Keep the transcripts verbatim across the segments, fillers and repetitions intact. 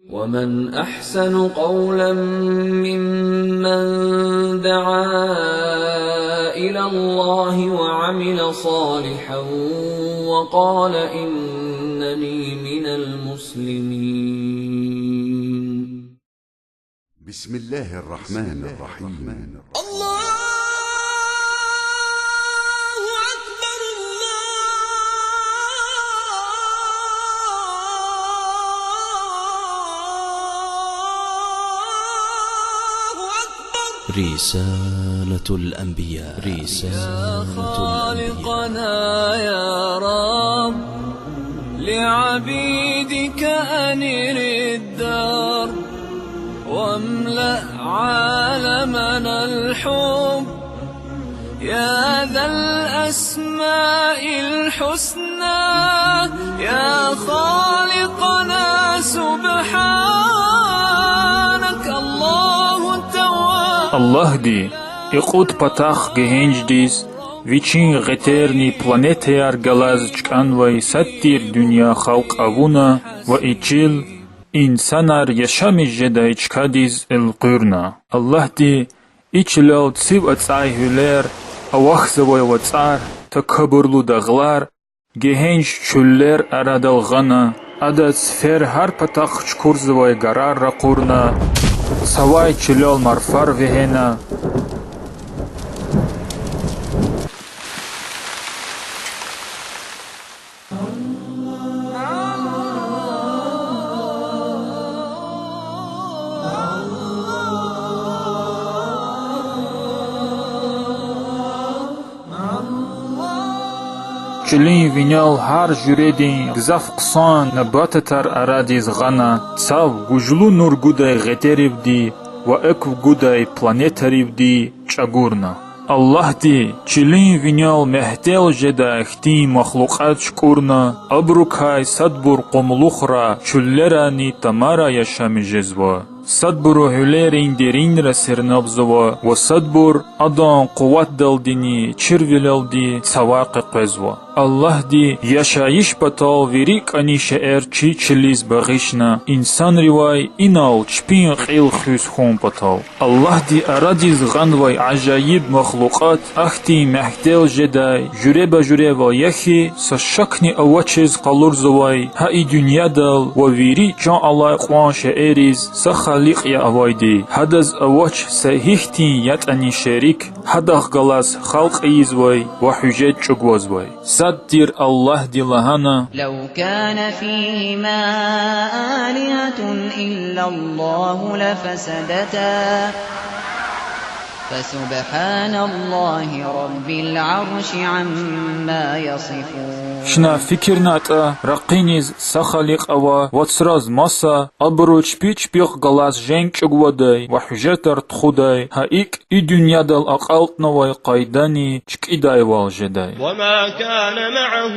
ومن أحسن قولا ممن دعا إلى الله وعمل صالحا وقال إنني من المسلمين. بسم الله الرحمن الرحيم. الله أكبر، الله أكبر. رسالة الأنبياء. رسالة الأنبياء. يا خالقنا يا رب، لعبيدك أنر الدرب، واملأ عالمنا الحب، يا ذا الأسماء الحسنى، يا خالقنا سبحانك، الله تواب. Аллагьди и кьуд патахъ гегьеншдиз Вичин гъетерни планетаяр галаз чкӀанвай сад тир дуьнья халкь авуна ва и чил инсанар яшамиш жедай чкадиз элкъуьрна. Аллагьди и чилел цив ацӀай гьуьлер, авахьзавай вацӀар, такабурлу дагълар, гегьенш чуьллер арадал гъана, адаз цифер гьар патахъ чукурзавай гарар ракъурна, цавай чилел марфар вегьена. Чилин винел гьар жуьредин гзаф хъсан набататар арадиз гъана, цав гужлу нур гудай гъетеривди ва экв гудай планетаривди чӀагурна. Аллагьди чилин винел мягьтел жедай хьтин махлукьат чукӀурна, абурукай садбур къумлухра, чуьллерани тамара яшамиш жезва. Садбуру гьуьлерин деринра сернабзава ва садбур адан къуватдалдини чирвилелди цавай къекъвезва. Аллагьди яшайиш патал вири кӀани шейэр чи чилиз багъишна, инсанривай инал чпин кьил хуьз хьун патал. Аллагьди арадиз гъанвай ажаиб махлукьат ахьтин мягьтел жедай жуьреба-жуьревал я хьи, са шакни авачиз къалурзавай гьа и дуьньядал ва вири чан алай кьван шейэриз са Халикь я авайди, гьадаз авач са гьихьтин ятӀани шерик, гьадахъ галаз халкь ийизвай ва гьуьжет чӀугвазвай. Сад тир Аллагьди лагьана: لو كان فيهما آلهة إلا الله لفسدتا فسبحان الله رب العرش عما يصفون. Чна фикирнатӀа, ракъиниз са Халикь ава, вацраз маса, абуру чпи чпихъ галаз женг чӀугвадай ва гьуьжетар тухудай, гьа икӀ и дуьньядал акьалтӀнавай къайдани чкӀидайвал жедай. وما كان معه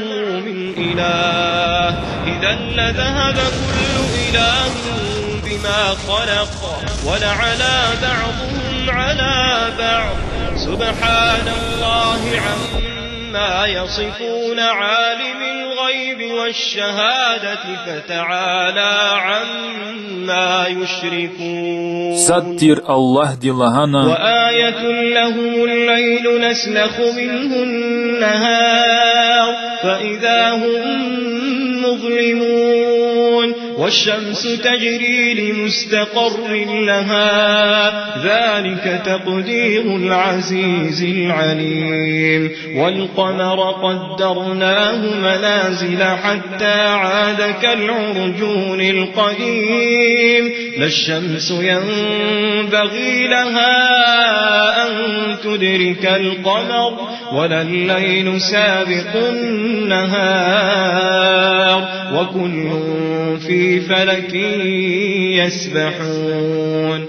من إله إذا لذهب كل إله بما خلق ولعلا بعضهم على بعض سبحان الله عما يصفون عالم الغيب والشهادة فتعالى عما يشركون. Сад тир Аллагьди лагьана: وآية لهم الليل نسلخ منه النهار فإذا هم مظلمون والشمس تجري لمستقر لها ذلك تقدير العزيز العليم. والقمر قدرناه منازل حتى عاد كالعرجون القديم. لا الشمس ينبغي لها أن تدرك القمر ولا الليل سابق النهار وكل في فلك يسبحون.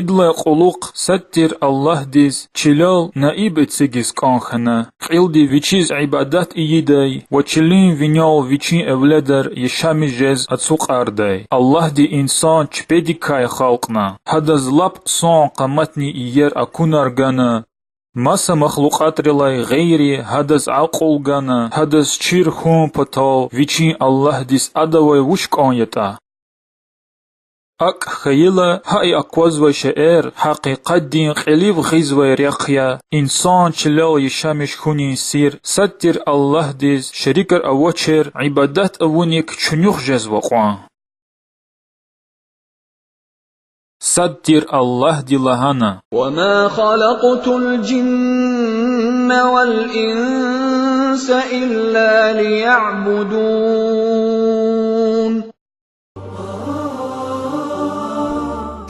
Идалай кьулухъ сад тир Аллагьдиз чилел наиб эцигиз кӀан хьана, кьилди Вичиз ибадат ийидай ва чилин винел Вичин эвледар яшамиш жез ацукьардай. Аллагьди инсан чпедикай халкьна, гьадаз лап хъсан къаматни иер акунар гана, маса махлукьатрилай гъейри гьадаз акьул гана, гьадаз чир хьун патал Вичин Аллагьдиз адавай вуч кӀан ятӀа. АкӀ хьайила, гьа и аквазвай шейэр гьакъикъатдин кьилив гъизвай рехъ я, инсан чилел яшамиш хьунин сир, сад тир Аллагьдиз шерикар авачир ибадат авуник чуьнуьх жезва кьван. Сад тир Аллагьди лагьана: وما خلقت الجن والإنس إلا ليعبدون.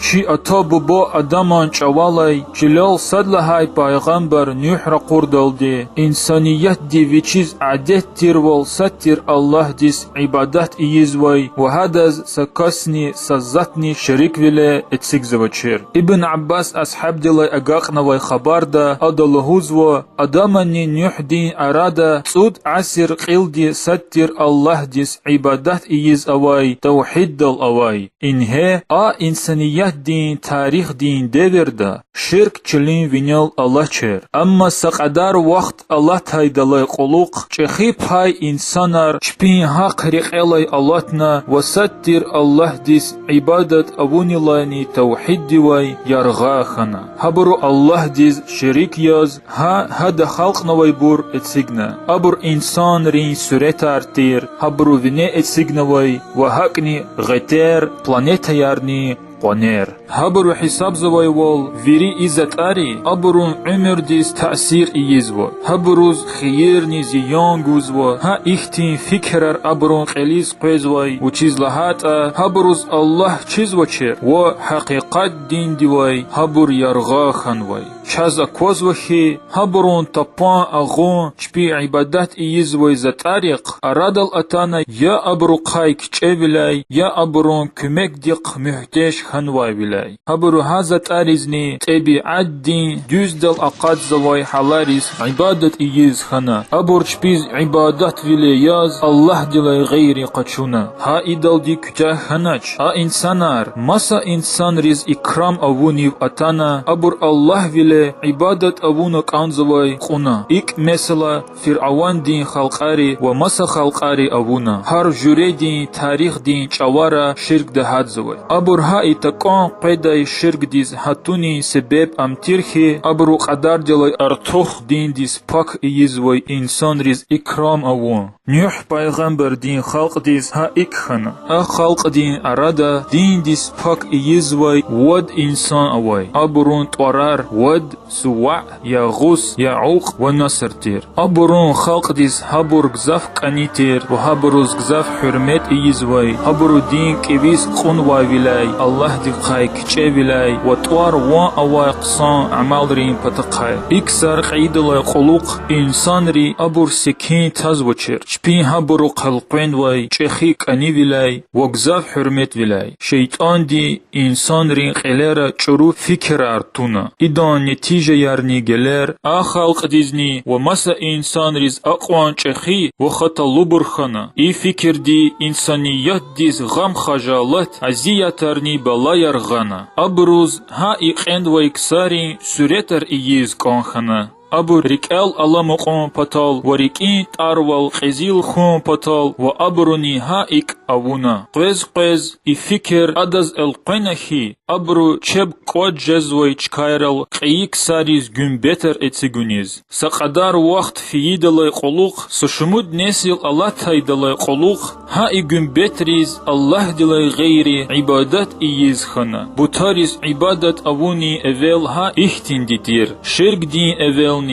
Чи ата-буба Адаман чӀавалай чилел сад лагьай пайгъамбар Нуьгь ракъурдалди, инсаниятди вичиз адет тирвал сад тир Аллагьдиз ибадат ийизвай ва гьадаз са касни, са затӀни шериквиле эцигзавачир. Ибн Аббас асгьабдилай агакьнавай хабарда ада лугьузва: Адамани Нуьгьдин арада цӀуд асир кьилди сад тир Аллагьдиз ибадат ийиз авай, тавгьиддал авай. Ингье а инсаниятдин тарихдин девирда ширк чилин винел алачир. Амма са кьадар вахт алатайдалай кьулухъ чӀехи пай инсанар чпин гьахъ рекьелай алатна ва сад тир Аллагьдиз ибадат авунилайни тавгьиддивай яргъа хьана. Гьабуру Аллагьдиз шерик яз гьа гьада халкьнавайбур эцигна. Абур инсанрин суьретар тир, гьабуру вине эцигнавай ва гьакӀни гъетер, планетаярни къванер. Гьабуру гьисабзавайвал, вири и затӀари абурун уьмуьрдиз таъсир ийизва, гьабуруз хийирни зиян гузва, гьа ихьтин фикирар абурун кьилиз къвезвай, вучиз лагьайтӀа гьабуруз Аллагь чизвачир ва гьакъикъат диндивай гьабур яргъа хьанвай. Чаз аквазва хьи, гьабурун тапан агъун чпи ибадат ийизвай затӀарихъ арадал атана я абурухъай кичӀевиляй, я абурун куьмекдихъ муьгьтеж хьанвайвиляй. Гьабуру гьа затӀаризни тӀебиатдин дуьздал акъатзавай гьалариз ибадат ийиз хьана. Абур чпиз ибадатвиле яз Аллагьдилай гъейри къачуна. Гьа идалди куьтягь хьанач, а инсанар маса инсанриз икрам авунив атана, абур Аллагьвиле ибадат авуна кӀанзавай кьуна. ИкӀ, месела, фиръавандин халкьари ва маса халкьари авуна. Гьар жуьредин тарихдин чӀавара ширкда гьатзавай. Абур гьа и такӀан къведай ширкдиз гьатунин себеб ам тир хьи, абуру кьадардилай артух диндиз пак ийизвай инсанриз икрам авун. Нуьгь пайгъамбардин халкьдиз гьа икӀ хьана. А халкьдин арада диндиз пак ийизвай вад инсан авай. Абурун тӀварар Вад, Суваъ, Ягъус, Яукь ва Наср тир. Абурун халкьдиз гьабур гзаф кӀани тир ва гьабуруз гзаф гьуьрмет ийизвай, гьабуру дин кӀевиз кьунвайвиляй, Аллагьдихъай кичӀевиляй ва тӀвар-ван авай хъсан амалрин патахъай. И ксар кьейидалай кьулухъ инсанри абур секин тазвачир, чпин гьабурухъ элкъвенвай чӀехи кӀанивиляй ва гзаф гьуьрметвиляй. ШейтӀанди инсанрин кьилера чӀуру фикирар туна. Идан нетижаярни гелер а халкьдизни ва маса инсанриз акьван чӀехи ва хаталубур хьана. И фикирди инсаниятдиз гъам-хажалат, азиятарни балаяр гъана. Абуруз гьа и кьенвай ксарин суьретар ийиз кӀан хьана. Абур рикӀел аламукьун патал ва рикӀин тӀарвал кьезил хьун патал ва абуруни гьа икӀ авуна. Къвез-къвез и фикир адаз элкъвена хьи, абуру чеб кӀватӀ жезвай чкайрал кьейи ксариз гуьмбетар эцигуниз. Са кьадар вахт фейидалай кьулухъ, са шумуд несил алатайдалай кьулухъ, гьа и гуьмбетриз Аллагьдилай гъейри ибадат ийиз хьана. Бутариз ибадат авунин эвел гьа ихьтинди тир, ширкдин эвелни.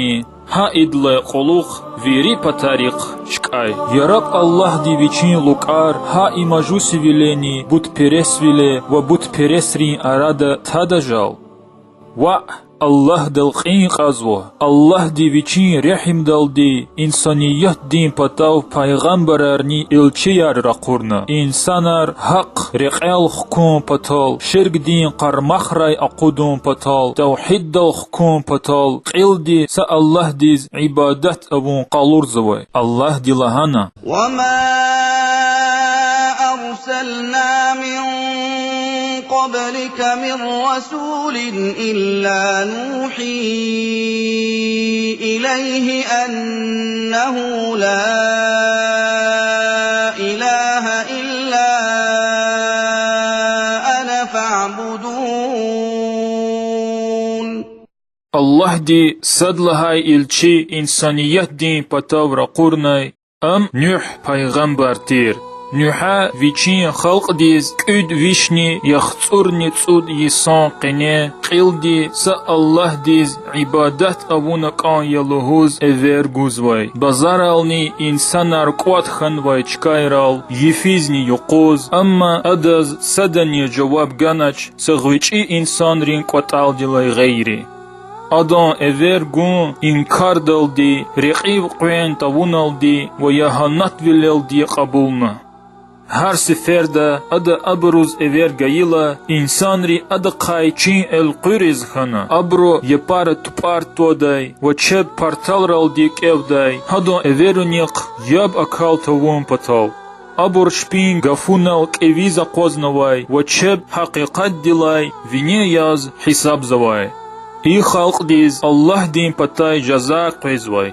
Гьа идалай кьулухъ вири патарихъ чкӀай. Яраб Аллагьди Вичин лукӀар гьа и мажусивилени бутпересвиле ва бутпересрин арада тада жал? Ваъ, Аллагьдал кьин кьазва. Аллагьди Вичин регьимдалди инсаниятдин патав пайгъамбарарни элчияр ракъурна. Инсанар гьахъ рекьел хкун патал, ширкдин къармахрай акъудун патал, тавгьиддал хкун патал, кьилди са Аллагьдиз ибадат авун къалурзавай. Аллагьди лагьана: وما أرسلنا من قبلك من رسول إلا نوحي إليه أنه لا إله إلا أنا Аллагьди сад лагьай илчи инсаниятдин патав ракъурнай, ам Нуьгь пайгъамбар тир. Нуьгьа вичин халкьдиз кӀуьд вишни яхцӀурни цӀуд йисан къене кьилди са Аллагьдиз ибадат авуна кӀан я лугьуз эвер гузвай. Базарални инсанар кӀватӀ хьанвай чкайрал йифизни юкъуз, амма адаз садани жаваб ганач, са гъвечӀи инсанрин кӀватӀалдилай гъейри. Адан эвер гун инкардалди, рекьив къвен тавуналди ва ягьанатвилелди кьабулна. Гьар сеферда ада абуруз эвер гайила, инсанри адахъай чин элкъуьриз хьана, абуру япара тупӀар твадай ва чеб парталралди кӀевдай, гьадан эверунихъ яб акал тавун патал. Абур чпин гафунал кӀевиз акъвазнавай ва чеб гьакъикъатдилай вине яз гьисабзавай. И халкьдиз Аллагьдин патай жаза къвезвай.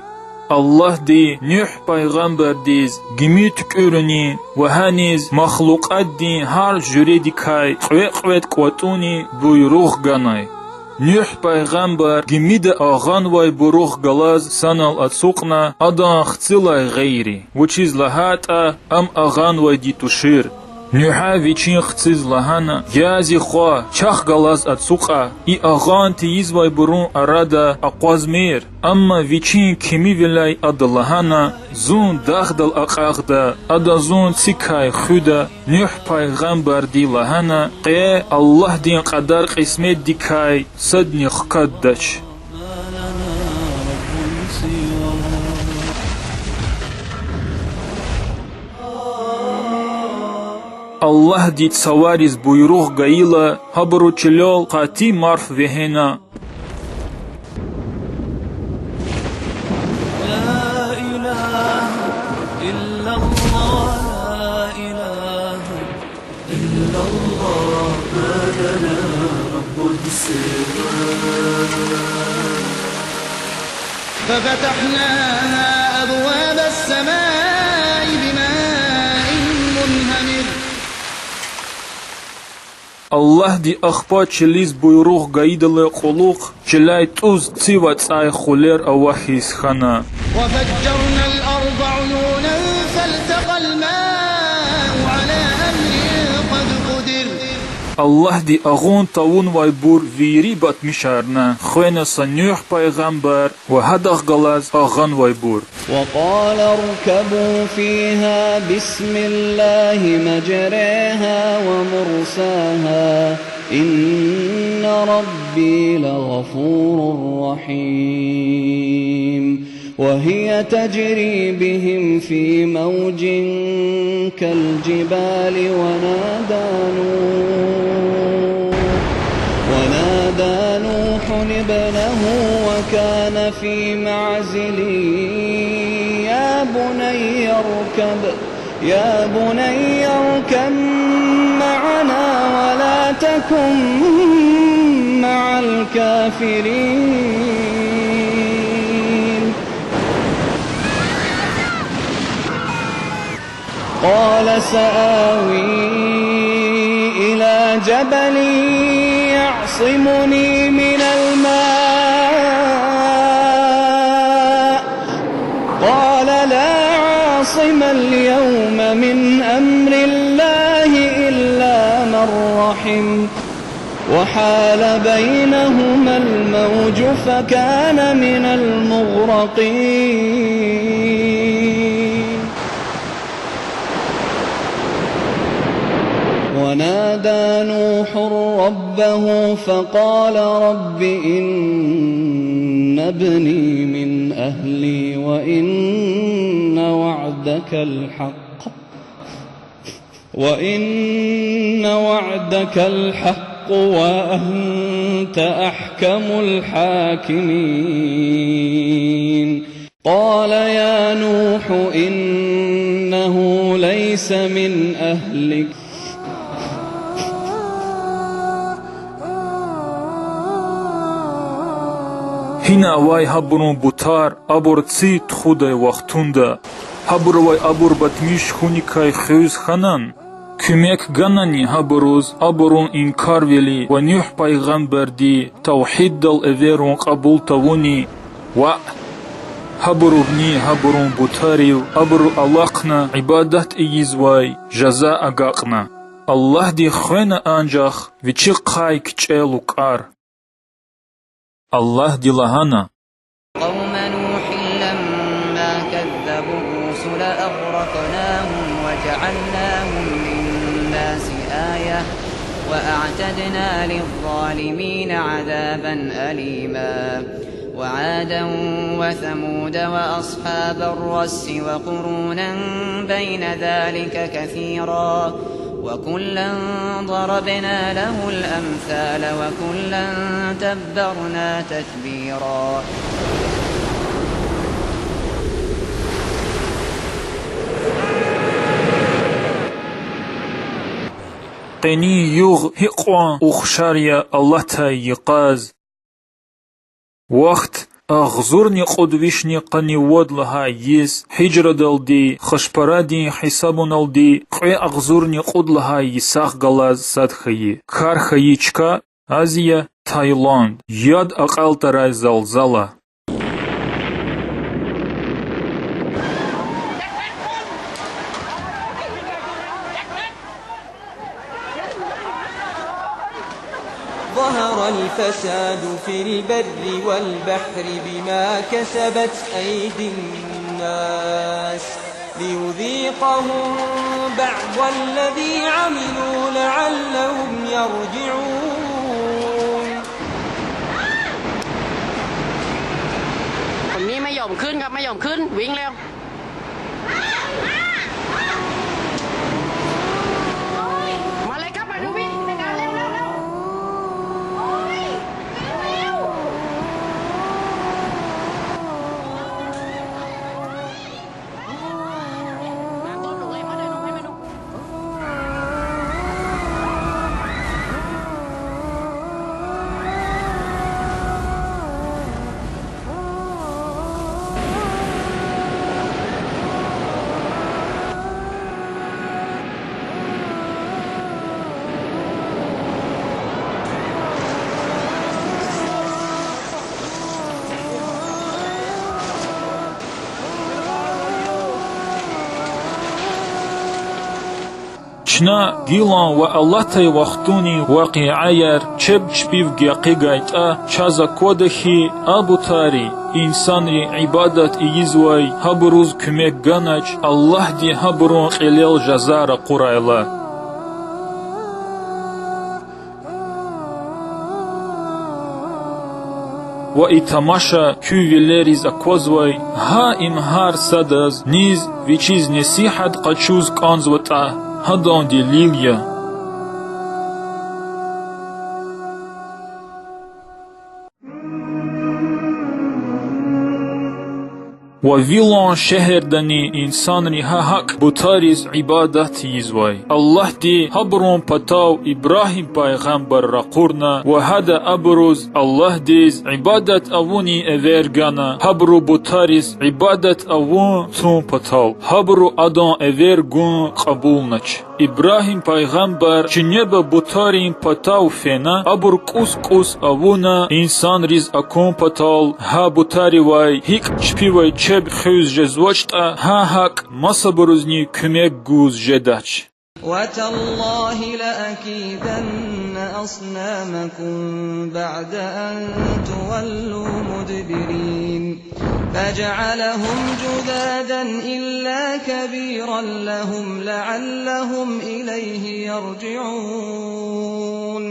Аллагьди Нуьгь пайгъамбардиз гими туькӀуьрунин ва гьаниз махлукьатдин гьар жуьредикай кьве-кьвед кӀватӀунин буйругъ ганай. Нуьгь пайгъамбар гимида агъанвайбурухъ галаз санал ацукьна, адан хцилай гъейри, вучиз лагьайтӀа ам агъанвайди тушир. Нуьгьа вичин хциз лагьана: Я зи хва, чахъ галаз ацукьа, и агъан тийизвайбурун арада акъвазмир. Амма вичин кимивиляй ада лагьана: Зун дагъдал акьахда, ада зун цикай хуьда. Нуьгь пайгъамбарди лагьана: Къе Аллагьдин кьадар-кьисметдикай садни хкатдач. Аллагьди цавариз буйругъ гайила, гьабуру чилел къати марф вегьена. ففتحنا أبواب السماء بماء منهمر. Аллагьди ахпа чилиз буйругъ гайидалай кьулухъ чилай тӀуз цив ацӀай хулер авахьиз хьана. وفجرنا الأرض عيونا فالتقى الماء على أمر قد قدر. Аллагьди агъун тавунвайбур вири батмишарна, хвена са Нуьгь пайгъамбар ва гьадахъ галаз агъанвайбур. وقال اركبوا فيها بسم الله مجريها ومرساها إن ربي لغفور رحيم. وهي تجري بهم في موج كالجبال ونادى نوح، ونادى نوح ابنه وكان في معزل يا بني اركب يا بني اركب معنا ولا تكن مع الكافرين. قال سآوي إلى جبل يعصمني من الماء. قال لا عاصم اليوم من أمر الله إلا من رحم. وحال بينهما الموج فكان من المغرقين. ونادى نوح ربه فقال رب إن ابني من أهلي وإن وعدك الحق وإن وعدك الحق وأنت أحكم الحاكمين. قال يا نوح إنه ليس من أهلك. Гьина авай гьабурун бутар, абур ци тухудай вахтунда, гьабурувай абур батмиш хьуникай хуьз хьанани? Куьмек ганани гьабуруз абурун инкарвили ва Нуьгь пайгъамбарди тавгьиддал эверун кьабул тавуни? Ваъ, гьабурувни гьабурун бутарив абуру алахъна ибадат ийизвай жаза агакьна. Аллагьди хвена анжах вичи хъай кичӀе лукӀар. Аллагьди лагьана: قوم نوح لما كذبوا الرسل أغرقناهم وجعلناهم للناس آية وأعتدنا للظالمين عذابا أليما. وعادا وثمود وأصحاب الرس وقرونا بين ذلك كثيرا. وكلا ضربنا له الأمثال وكلا تبرنا تتبيرا. Къенин югъ гьикьван ухшар я алатай йикъаз. Вахт агъзурни кьуд вишни къанни вад лагьай йис, гьижрадалди, хашпарадин гьисабуналди, кьве агъзурни кьуд лагьай йисахъ галаз сад хьайи. Кар хьайи чка Азия, Таиланд. Яд акьалтӀарай залзала. ظهر الفساد في البر والبحر بما كسبت أيدي الناس ليذيقهم بعض الذي عملوا لعلهم يرجعون. Ni ไม่ยอมขึ้นครับ ไม่ยอมขึ้น วิ่งเร็ว มาเลยครับ มาดูวิ่งในการเร็วเร็วเร็ว โอ้ย เร็ว Чна гилан ва алатай вахтунин вакъиаяр чеб чпив гекъигайтӀа, чаз аквада хьи, а бутари, инсанри ибадат ийизвай, гьабуруз куьмек ганач, Аллагьди гьабурун кьилел жаза ракъурайла. Ва и тамаша куь вилериз аквазвай, гьа им гьар садаз низ вичиз несигьат къачуз кӀанзаватӀа, гьадан делил я. Вавилон шегьердани инсанри гьа гьакӀ бутариз ибадат ийизвай. Аллагьди гьабурун патав Ибрагьим пайгъамбар ракъурна ва гьада абуруз Аллагьдиз ибадат авунин эвер гана, гьабуру бутариз ибадат авун тун патал. Гьабуру адан эвер гун кьабулнач. Ибрагьим пайгъамбар чинеба бутарин патав фена, абур кӀус-кӀус авуна, инсанриз акун патал, гьа бутаривай гьикӀ чпивай чеб хуьз жезвачтӀа, гьа гьакӀ масабурузни куьмек гуз жедач. وتالله لأكيدن أصنامكم بعد أن تولوا مدبرين. فجعلهم جذاذا إلا كبيرا لهم لعلهم إليه يرجعون.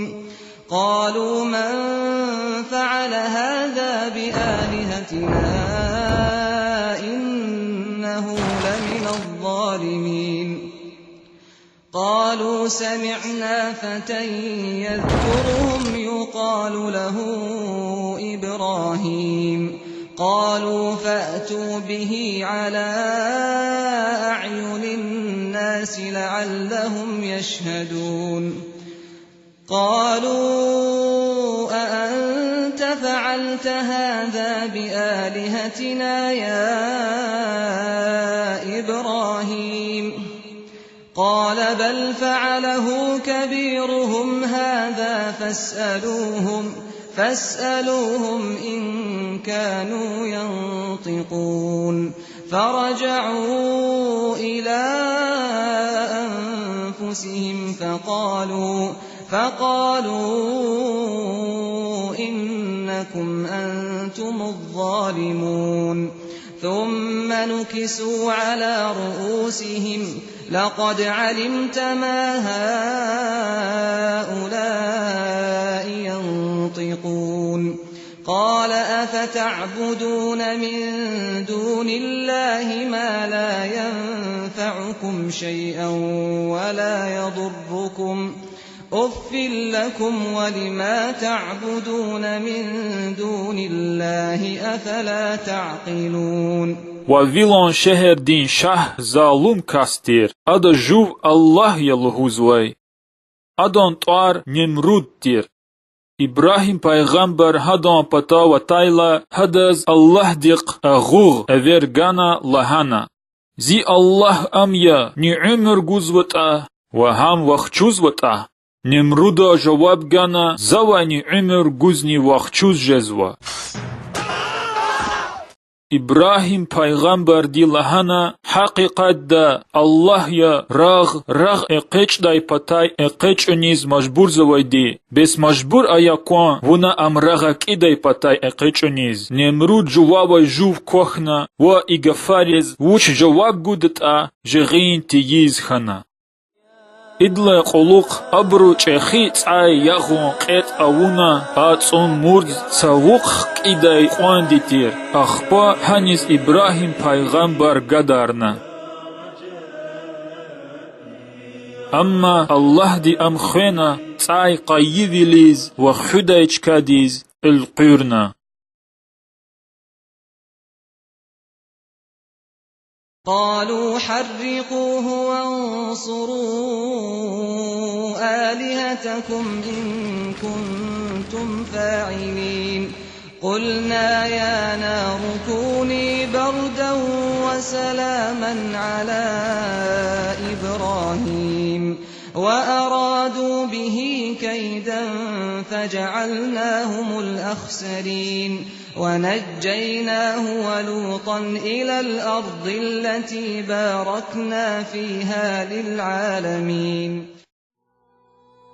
قالوا من فعل هذا بآلهتنا إنه لمن الظالمين. قالوا سمعنا فتى يذكرهم يقال له إبراهيم. قالوا فأتوا به على أعين الناس لعلهم يشهدون. قالوا أأنت فعلت هذا بآلهتنا يا إبراهيم؟ قال بل فعله كبيرهم هذا فاسألوهم، فاسألوهم إن كانوا ينطقون. فرجعوا إلى أنفسهم فقالوا، فقالوا إنكم أنتم الظالمون. ثم نكسوا على رؤوسهم لقد علمت ما هؤلاء ينطقون. قال أفتعبدون من دون الله ما لا ينفعكم شيئا ولا يضركم، أف لكم ولما تعبدون من دون الله أفلا تعقلون. Вавилон шегьердин шагь залум кас тир. Ада жув Аллагь я лугьузвай. Адан тӀвар Немруд тир. Ибрагьим пайгъамбар гьадан патав атайла, гьадаз Аллагьдихъ агъугъ эвер гана, лагьана: Зи Аллагь ам я, ни уьмуьр гузватӀа ва гьам вахчузватӀа. Немруда жаваб гана: Завай ни уьмуьр гузни вахчуз жезва. Ибрагьим пайгъамбарди лагьана: Гьакъикъатда Аллагь я рагъ, рагъ экъечӀдай патай экъечӀуниз мажбурзавайди. Бес мажбур ая кван вуна ам рагъ акӀидай патай экъечӀуниз. Немруд жувавай жув квахьна ва и гафариз вуч жаваб гудатӀа жагъин тийиз хьана. Идалай кьулухъ абуру чӀехи цӀай ягъун кьетӀ авуна, а цӀун мурд цавухъ хкьидай кьванди тир, ахпа гьаниз Ибрагьим пайгъамбар гадарна. Амма Аллагьди ам хвена, цӀай къайивилиз ва хуьдай чкадиз элкъуьрна. قالوا حرقوه وانصروا آلهتكم إن كنتم فاعلين. قلنا يا نار كوني بردا وسلاما على إبراهيم وأرادوا به كيدا فجعلناهم الأخسرين. ونجيناه ولوطا إلى الأرض التي باركنا فيها للعالمين.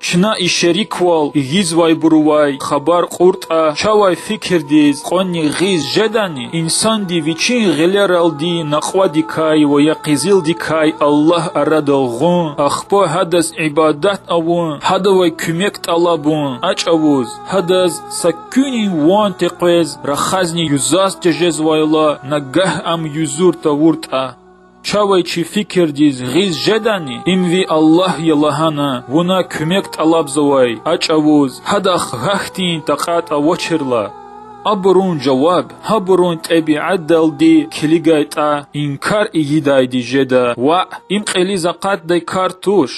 Чна и шериквал ийизвайбурувай хабар кьуртӀа, чавай фикирдиз кьванни гъиз жедани, инсанди вичин гъилералди накьвадикай ва я къизилдикай Аллагь арадал гъун, ахпа гьадаз ибадат авун, гьадавай куьмек тӀалабун, а чӀавуз гьадаз са куьнин ван текъвез рахазни юзаз тежезвайла, нагагь ам юзур тавуртӀа? Чавай чи фикирдиз гъиз жедани, им ви Аллагь я лагьана, вуна куьмек тӀалабзавай, а чӀавуз гьадахъ гьахьтин такьат авачирла? Абурун жаваб гьабурун тӀебиатдалди килигайтӀа, инкар ийидайди жеда: ваъ, им кьилиз акъатдай кар туш.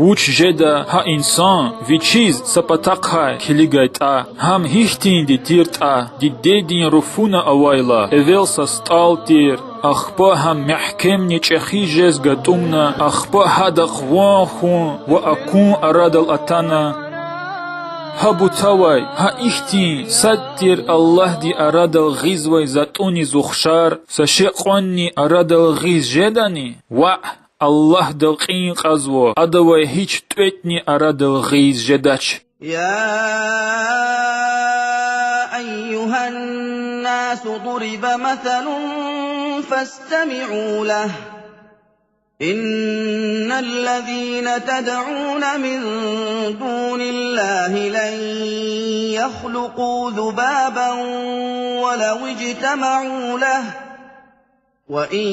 Вуч жеда гьа инсан вичиз са патахъай килигайтӀа, гьам гьихьтинди тиртӀа, дидедин руфуна авайла, эвел са стӀал тир, ахпа гьам мягькемни чӀехи жез гатӀумна, ахпа гьадахъ ван хьун ва акун арадал атана. Гьа бутавай, гьа ихьтин сад тир Аллагьди арадал гъизвай затӀуниз ухшар са шей кьванни арадал гъиз жедани? Ваъ, Аллагьдал кьин кьазва, адавай гьич тӀветӀни арадал гъиз жедач. يا أيها الناس ضرب مثل فاستمعوا له. إن الذين تدعون من دون الله لن يخلقوا ذبابا ولو اجتمعوا له، وإن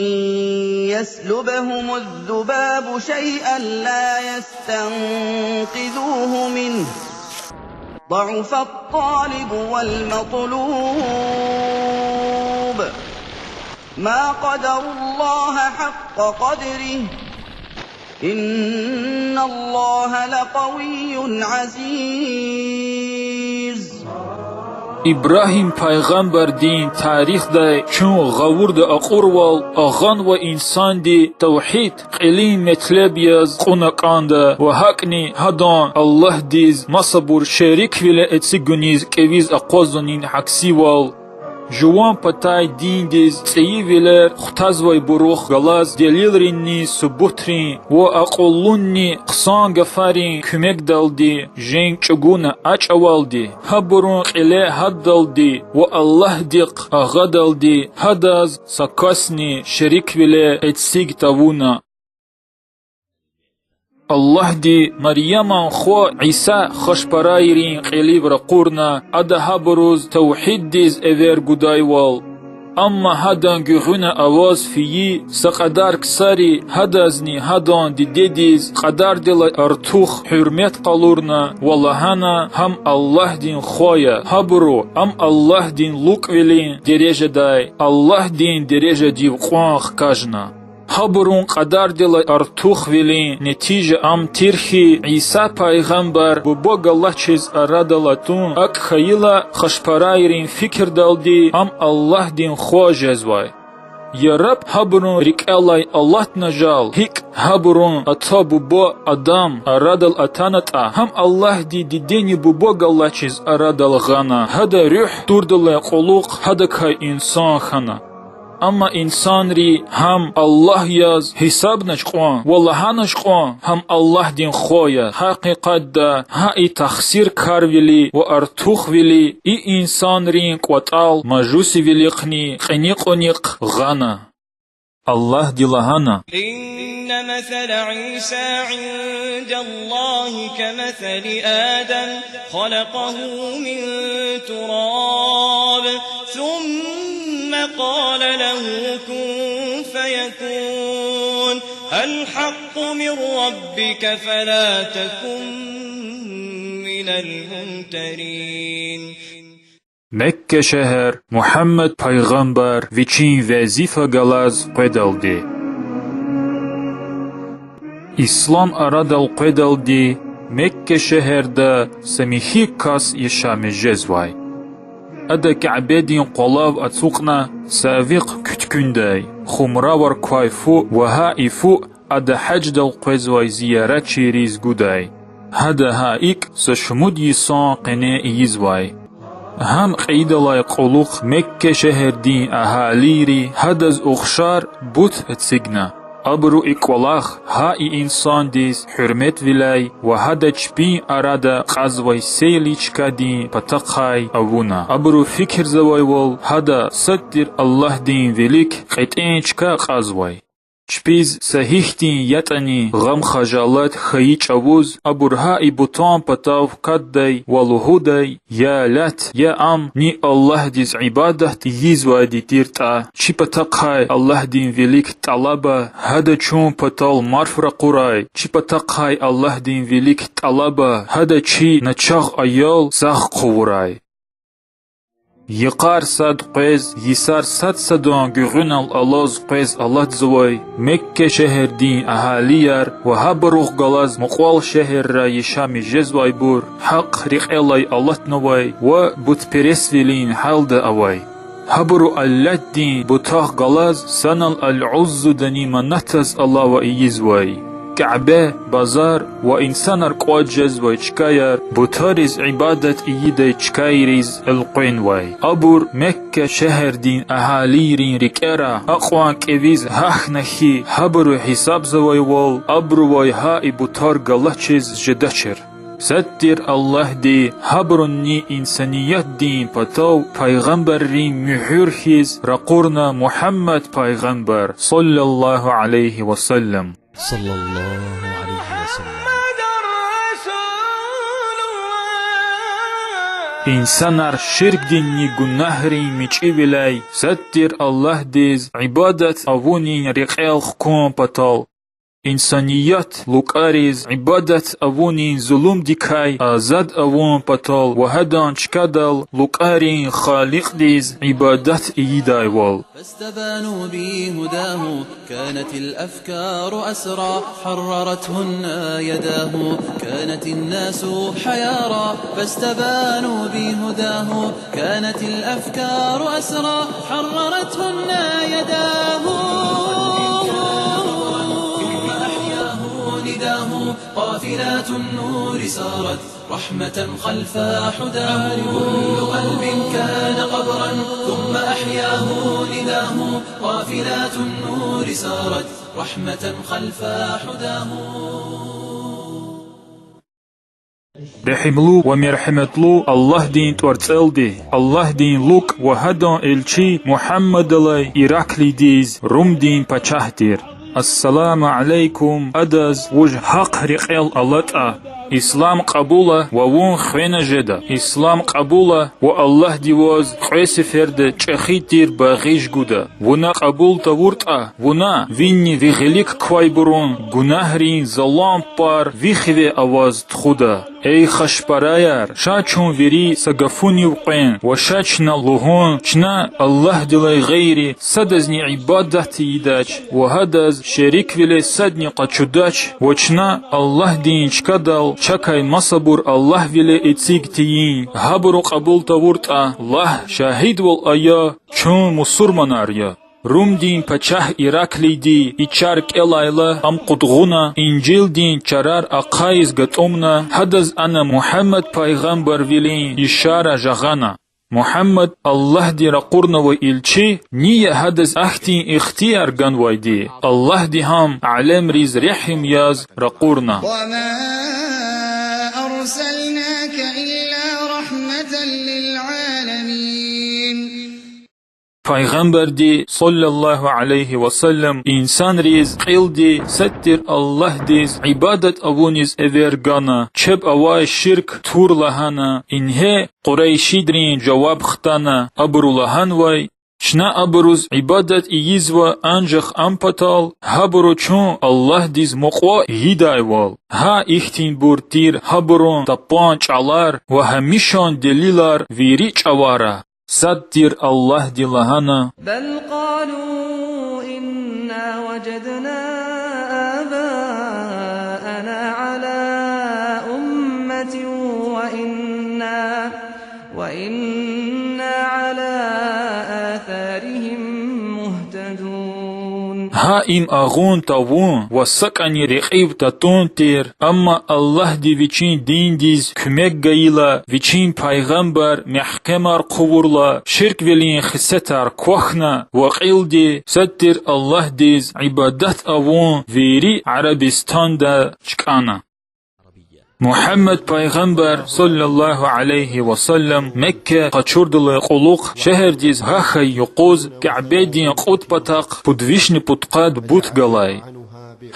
يسلبهم الذباب شيئا لا يستنقذوه منه، ضعف الطالب والمطلوب، ما قدروا الله حق قدره، إن الله لقوي عزيز. Ибрагьим пайгъамбардин тарихдай чун гъавурда акьурвал, агъанвай инсанди тавгьид кьилин метлеб яз кьуна кӀанда ва гьакӀни гьадан Аллагьдиз масабур шериквиле эцигуниз кӀевиз акъвазунин гӀаксивал, жуван патай диндиз цӀийивилер хутазвайбурухъ галаз делилринни субутрин ва акьуллунни хъсан гафарин куьмекдалди женг чӀугуна а чӀавалди, гьабурун кьиле гьатдалди ва Аллагьдихъ агъадалди гьадаз са касни шериквиле эциг тавуна. Аллагьди Марьяман хва Иса хашпарайрин кьилив ракъурна, ада гьабуруз тавгьиддиз эвер гудайвал. Амма гьадан гуьгъуьна аваз фейи са кьадар ксари гьадазни гьадан дидедиз кьадардилай артух гьуьрмет къалурна ва лагьана: гьам Аллагьдин хва я. Гьабуру ам Аллагьдин лукӀвилин дережадай, Аллагьдин дережадив кьван хкажна. Гьабурун кьадардилай артухвилин нетижа ам тир хьи, Иса пайгъамбар буба галачиз арадал атун, акӀ хьайила, хашпарайрин фикирдалди ам Аллагьдин хва жезвай. Яраб гьабурун рикӀелай алатна жал, гьикӀ гьабурун ата-буба Адам арадал атанатӀа, гьам Аллагьди дидени буба галачиз арадал гъана, гьада руьгь турдалай кьулухъ гьадакай инсан хьана. Амма инсанри гьам Аллагь яз гьисабнач кьван ва лагьанач кьван: гьам Аллагьдин хва я. Гьакъикъатда гьа и тахсиркарвили ва артухвили и инсанрин кӀватӀал мажусивилихъни кьиникьунихъ гъана. Аллагьди лагьана: إن مثل عيسى عند الله كمثل آدم خلقه من تراب ثم قال له كن فيكون الحق من ربك فلا تكن من الممترين. Мекке шегьер Мугьаммад пайгъамбар вичин везифа галаз къведалди. Ислам арадал къведалди Мекке шегьерда са михьи кас яшамиш жезвай. Ада Кябедин къвалав ацукьна, савихъ куьткуьндай, хумравар квай фу ва гьа и фу ада гьаждал къвезвай зияратчийриз гудай. Гьада гьа икӀ са шумуд йисан къене ийизвай. Гьам кьейидалай кьулухъ Мекке шегьердин агьалийри гьадаз ухшар бут эцигна. Абуру и кӀвалах гьа и инсандиз гьуьрметвиляй ва гьада чпин арада кьазвай сейли чкадин патахъай авуна. Абуру фикирзавайвал, гьада сад тир Аллагьдин вилик кьетӀен чка кьазвай. Чпиз са гьихьтин ятӀани гъам-хажалат хьайи чӀавуз абур гьа и бутан патав катдай ва лугьудай: Я Лят, я ам ни Аллагьдиз ибадат ийизвайди тиртӀа, чи патахъай Аллагьдин вилик тӀалаба, гьада чун патал марф ракъурай, чи патахъай Аллагьдин вилик тӀалаба, гьада чи начагъ аял сагъ хъувурай. Йикъар сад къвез, йисар сад-садан гуьгъуьнал алаз къвез алатзавай Мекке шегьердин агьалияр ва гьабурухъ галаз мукьвал шегьерра яшамиш жезвайбур гьахъ рекьелай алатнавай ва бутпересвилин гьалда авай. Гьабуру Аллатдин бутахъ галаз санал Ал-Уззудани Манатаз алава ийизвай. Кябе, базар ва инсанар кӀватӀ жезвай чкаяр бутариз ибадат ийидай чкайриз элкъвенвай. Абур Мекке шегьердин агьалийрин рикӀера акьван кӀевиз гьахьна хьи, гьабуру гьисабзавайвал, абурувай гьа и бутар галачиз жедачир. Сад тир Аллагьди гьабурунни инсаниятдин патав пайгъамбаррин муьгьуьр хьиз ракъурна Мугьаммад пайгъамбар, صلى الله عليه وسلم. Инсанар ширкдинни гунагьрин мичӀивиляй сад тир Аллагьдиз ибадат авунин рекьел хкун патал. Инсаният лукӀариз ибадат авунин зулумдикай азад авун патал ва гьадан чкадал лукӀарин Халикьдиз ибадат ийидайвал. فاستبانوا بهداه، كانت الأفكار أسرى، حررتهن يداه، كانت الناس حيارى، فاستبانوا بهداه، كانت الأفكار أسرى، حررتهن يداه. ثم أحياه نداه، قافلات النور سارت، رحمة خلف حداه. كل قلب كان قبرا، ثم أحياه نداه، قافلات النور سارت، رحمة خلف حداه. Регьимлу ва мергьяматлу Аллагьдин тӀварцӀелди, Аллагьдин лукӀ ва гьадан элчи Мугьаммадалай Ираклидиз, Румдин пачагьдиз. Ассаламу алейкум, адаз вуж гьахъ рекьел алатӀа, ислам кьабула ва вун хвена жеда. Ислам кьабула ва Аллагьди ваз кьве сеферда чӀехи тир багъиш гуда. Вуна кьабул тавуртӀа, вуна, винни ви гъилик квайбурун гунагьрин залан пар ви хиве аваз тухуда. Эй хашпараяр, ша чун вири са гафунив къвен ва ша чна лугьун: чна Аллагьдилай гъейри садазни ибадат ийидач ва гьадаз шериквиле садни къачудач ва чна Аллагьдин чкадал чакай масабур аллагьвиле эциг тийин. Гьабуру кьабул тавуртӀа, лагь, шагьидвал ая, чун мусурманар я. Румдин пачагь Ираклийди и чар кӀелайла, ам къудгъуна, Инжилдин чарар ахъайиз гатӀумна, гьадаз ана Мугьаммад пайгъамбарвилин ишара жагъана. Мугьаммад Аллагьди ракъурнавай илчи, ни я гьадаз ахьтин ихтияр ганвайди? Аллагьди гьам алемриз регьим яз ракъурна. وما أرسلناك إلا رحمة للعالمين. Пайгъамбарди, صلى الله عليه وسلم, инсанриз кьилди сад тир Аллагьдиз ибадат авуниз эвер гана, чеб авай ширк тур лагьана. Ингье Къурайшидрин жаваб хтана, абуру лагьанвай: чна абуруз ибадат ийизва анжах ам патал, гьабуру чун Аллагьдиз мукьва ийидайвал. Гьа ихьтинбур тир гьабурун тапан чӀалар ва гьамишан делилар вири чӀавара. Сад тир Аллагьди лагьана: بل قالوا إنا وجدنا آباءنا على أمة وإنا، وإنا على آثارهم مهتدون. Гьа им агъун тавун ва сакӀани рекьив татун тир, амма Аллагьди Вичин диндиз куьмек гайила, Вичин пайгъамбар мягькемар хъувурла, ширквилин хесетар квахьна ва кьилди сад тир Аллагьдиз ибадат авун вири Арабистанда чкӀана. Мугьаммад пайгъамбар, صلى الله عليه وسلم, Мекке къачурдалай кьулухъ шегьердиз гьахьай юкъуз Кябедин кьуд патахъ пуд вишни пудкъад бут галай.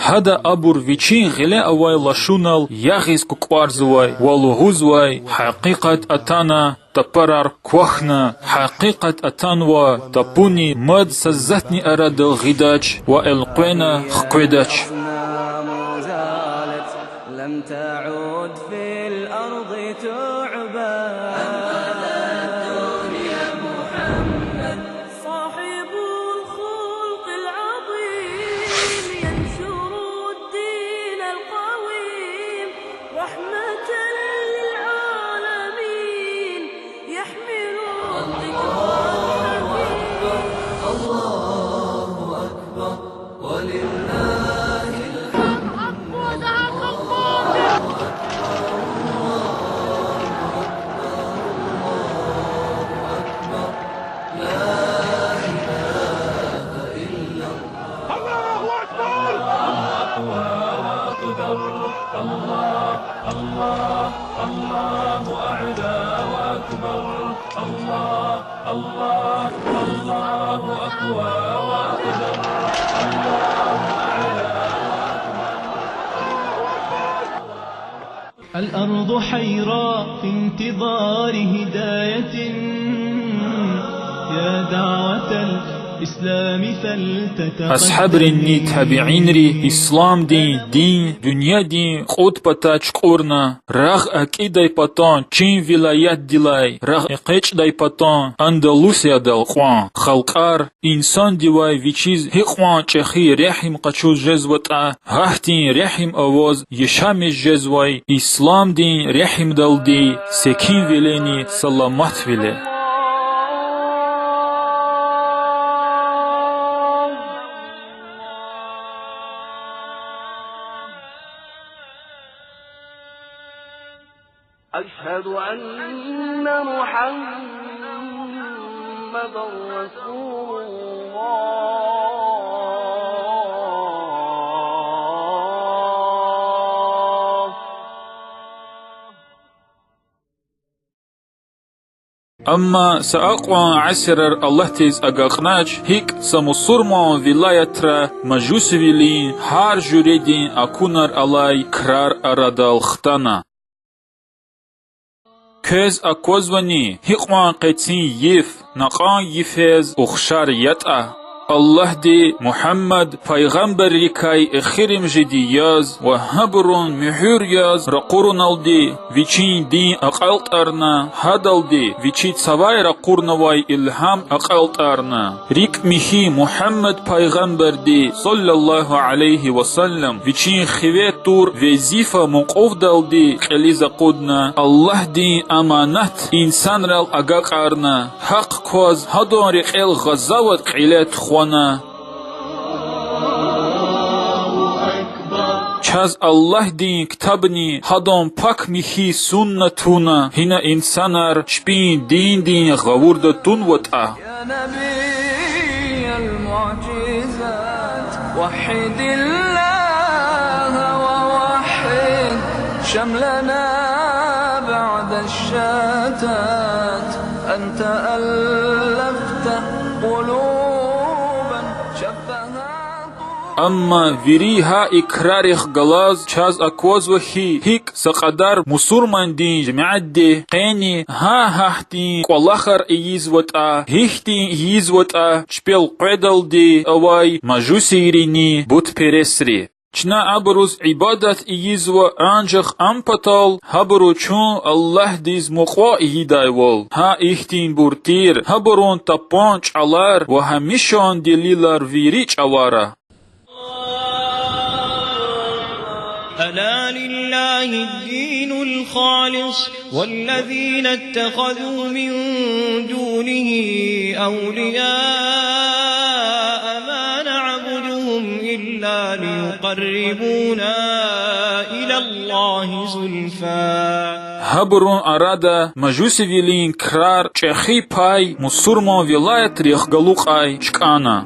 Гьада абур вичин гъиле авай лашунал ягъиз кукӀварзавай ва лугьузвай: гьакъикъат атана, тапарар квахьна, гьакъикъат атанва, тапуни мад са затӀни арадал гъидач ва элкъвена хкведач. لم تعد في الأرض تعبا. أنقذ الدنيا محمد. صاحب الخلق العظيم ينشر الدين القويم. رحمة للعالمين يحمل الذكر الحكيم. الله أكبر ولله الحمد. الله أكبر. الله، الله، الله أعلى وأكبر. الله، الله، الله أقوى وأقدر. الله أعلى وأكبر. الأرض حيرى في انتظار هداية، يا دعوة Асгьабринни табиинри исламдин дин дуьньядин кьуд пата чукӀурна, рагъ акӀидай патан чин вилаятдилай рагъ экъечӀдай патан Андалусиядал кьван халкьар инсандивай вичиз гьикьван чӀехи регьим къачуз жезватӀа, гьахьтин регьим аваз яшамиш жезвай исламдин регьимдалди секинвилени саламатвиле. أشهد أن محمدا رسول الله. Амма са акьван асирар алатиз агакьнач, гьикӀ са мусурман вилаятра мажусивилин гьар жуьредин акунар алай крар арадал хтана. Квез аквазвани, гьикьван къецин йиф накьан йифез ухшар ятӀа? Аллагьди Мугьаммад пайгъамбаррикай эхиримжиди яз ва гьабурун муьгьуьр яз ракъуруналди вичин дин акьалтӀарна, гьадалди вичи цавай ракъурнавай илгьам акьалтӀарна. РикӀ михьи Мугьаммад пайгъамбарди, صلى الله عليه وسلم, вичин хиве тур везифа мукьуфдалди кьилиз акъудна, Аллагьдин аманат инсанрал агакьарна, гьахъ кваз гьадан рекьел гъазават кьиле тухвана. Чаз Аллагьдин ктабни гьадан пак михьи сунна туна, гьина инсанар чпин диндин гъавурда тунватӀа. يا نبي المعجزات، وحد الله ووحد شملنا بعد الشتات، أنت ألفت قلوبا شبهت. Амма вири гьа и крарихъ галаз чаз аквазва хьи, гьикӀ са кьадар мусурмандин жемятди къени гьа гьахьтин кӀвалахар ийизватӀа, гьихьтин ийизватӀа чпел къведалди авай мажусийрини бутпересри. Чна абуруз ибадат ийизва анжах ам патал, гьабуру чун Аллагьдиз мукьва ийидайвал. Гьа ихьтинбур тир гьабурун тапан чӀалар ва гьамишан делилар вири чӀавара. ألا لله الدين الخالص والذين اتخذوا من دونه أولياء ما نعبدهم إلا ليقربونا إلى الله زلفى. Гьабурун арада мажусивилин крар чӀехи пай мусурман вилаятрихъ галукьай чкӀана.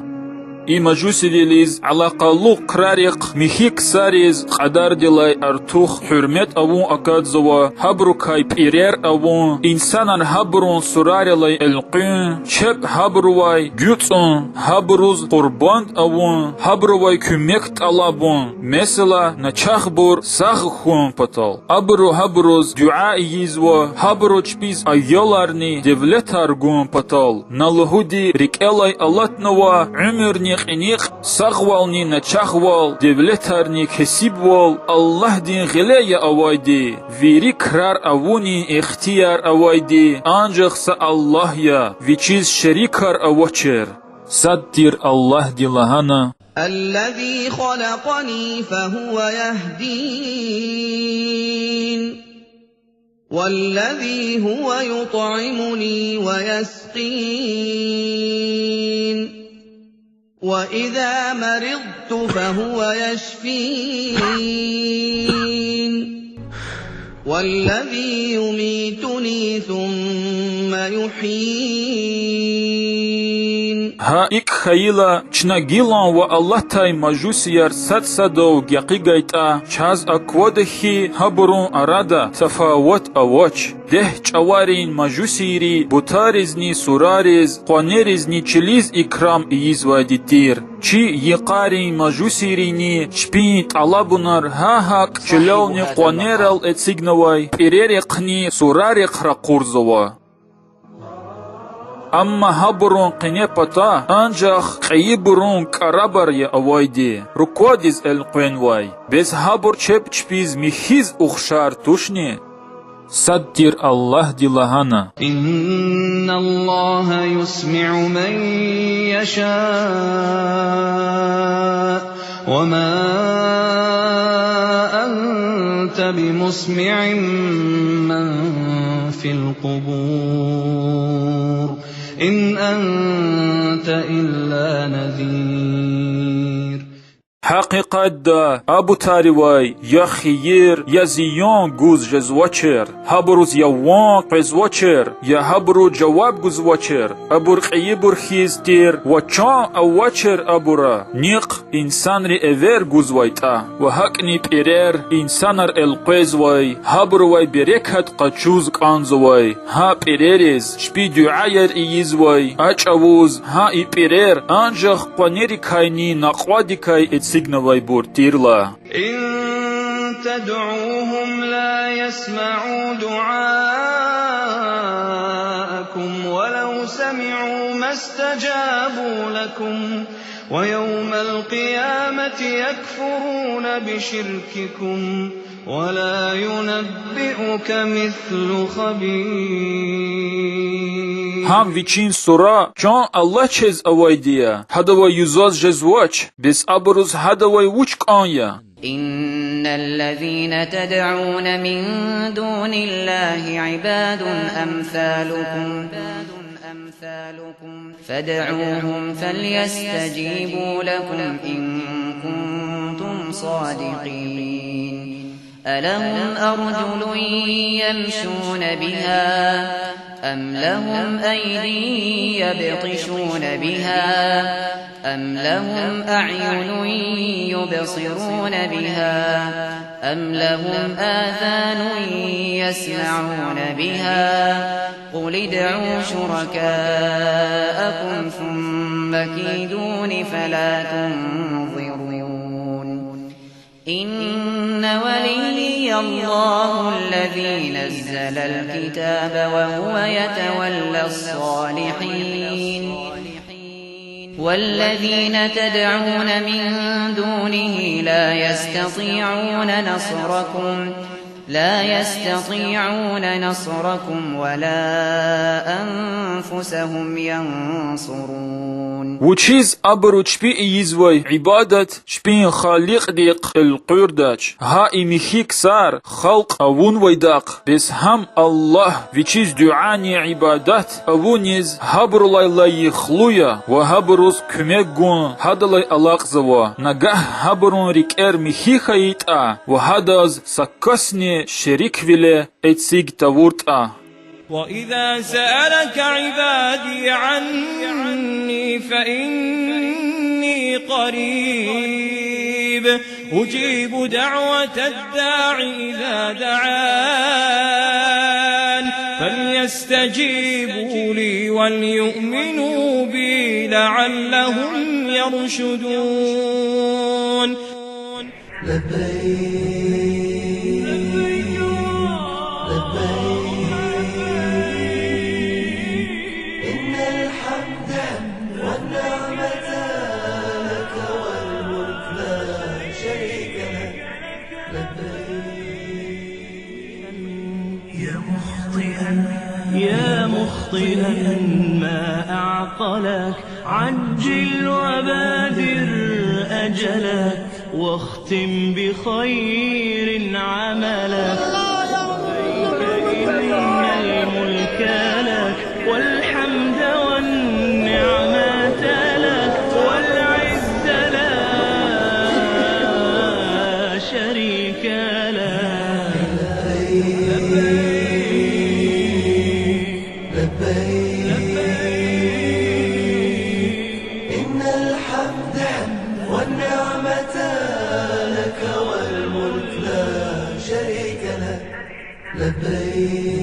И мажусивилиз алакъалу крарихъ михьи ксариз кьадардилай артух гьуьрмет авун акатзава, гьабурукай пӀирер авун, инсанар гьабурун сурарилай элкъуьн, чеб гьабурувай гуьцӀун, гьабуруз къурбанд авун, гьабурувай куьмек тӀалабун, месела, начагъбур сагъ хьун патал. Абуру гьабуруз дуьа ийизва, гьабуру чпиз аяларни девлетар гун патал. На лугьуди рикӀелай алатнава уьмуьрни кьиникь, сагъвални начагъвал, девлетарни кесибвал Аллагьдин гъиле я авайди, вири крар авунин ихтияр авайди анжах са Аллагь я, вичиз шерикар авачир. Сад тир Аллагьди лагьана: الذي خلقني فهو يهدين، والذي هو يطعمني ويسقين، وإذا مرضت فهو يشفين، والذي يميتني ثم يحيين. Гьа икӀ хьайила, чна гилан ва алатай мажусияр сад-садав гекъигайтӀа, чаз аквада хьи, гьабурун арада тафават авач. Дегь чӀаварин мажусийри бутаризни сурариз, къванеризни чилиз икрам ийизвайди тир. Чи йикъарин мажусийрини чпин тӀалабунар гьа гьакӀ чилелни къванерал эцигнавай пӀирерихъни сурарихъ ракъурзава. Амма гьабурун къене пата анжах кьейибурун кӀарабар я авайди, руквадиз элкъвенвай. Бес гьабур чеб чпиз михьиз ухшар тушни? Сад тир Аллагьди лагьана: إن الله يسمع من يشاء وما أنت بمسمع من في القبور إن أنت إلا نذير. Гьакъикъатда абутаривай я хийир, я зиян гуз жезвачир, гьабуруз я ван къвезвачир, я гьабуру жаваб гузвачир, абур кьейибур хьиз тир ва чан авачир абура, нихъ инсанри эвер гузвайтӀа. Ва гьакӀни пӀирер, инсанар элкъвезвай, гьабурувай берекат къачуз кӀанзавай, гьа пӀирериз чпи дуьаяр ийизвай, а чӀавуз гьа и пӀирер анжах къванерикайни накьвадикай эцигнавайбур тирла. إن تدعوهم لا يسمعوا دعاءكم ولو سمعوا ما استجابوا لكم ويوم القيامة يكفرون بشرككم ولا ينبئك مثل خبير. Гьам вичин сура чан алачиз авайди я, гьадавай юзаз жезвач, бес абуруз гьадавай вуч кӀан я? إن الذين تدعون من دون الله عباد أمثالكم، أمثالكم فادعوهم فليستجيبوا لكم إن كنتم صادقين. ألهم أرجل يمشون بها أم لهم أيدي يبطشون بها أم لهم أعين يبصرون بها أم لهم آذان يسمعون بها قل ادعوا شركاءكم ثم كيدون فلا تنظرون. إن وليي الله الذي نزل الكتاب وهو يتولى الصالحين. والذين تدعون من دونه لا يستطيعون نصركم، لا يستطيعون نصركم ولا أنفسهم ينصرون. Вучиз абуру чпи ийизвай ибадат чпин Халикьдихъ элкъуьрдач, гьа и михьи ксар халкь авунвайдахъ? Бес гьам Аллагь вичиз дуьани ибадат авуниз гьабурулай лайихлу я ва гьабуруз куьмек гун гьадалай алакьзава, нагагь гьабурун рикӀер михьи хьайитӀа ва гьадаз са касни шериквиле эциг тавуртӀа. وإذا سألك عبادي عني فإني قريب أجيب دعوة الداع إذا دعان فليستجيبوا لي وليؤمنوا بي لعلهم يرشدون. لبيك، لبيك، إن الحمد والنعمة لك والملك لا شريك لك. لبيك. يا مخطئا، يا مخطئا ما أعقلك، عجل وبادر أجلك، واختم بخير عملك. إن الملك لك والحمد والنعمة لك والعز لا شريك لك. لبيك، لبيك، إن الحمد والنعمة لك والملك لا شريك لك. لبيك.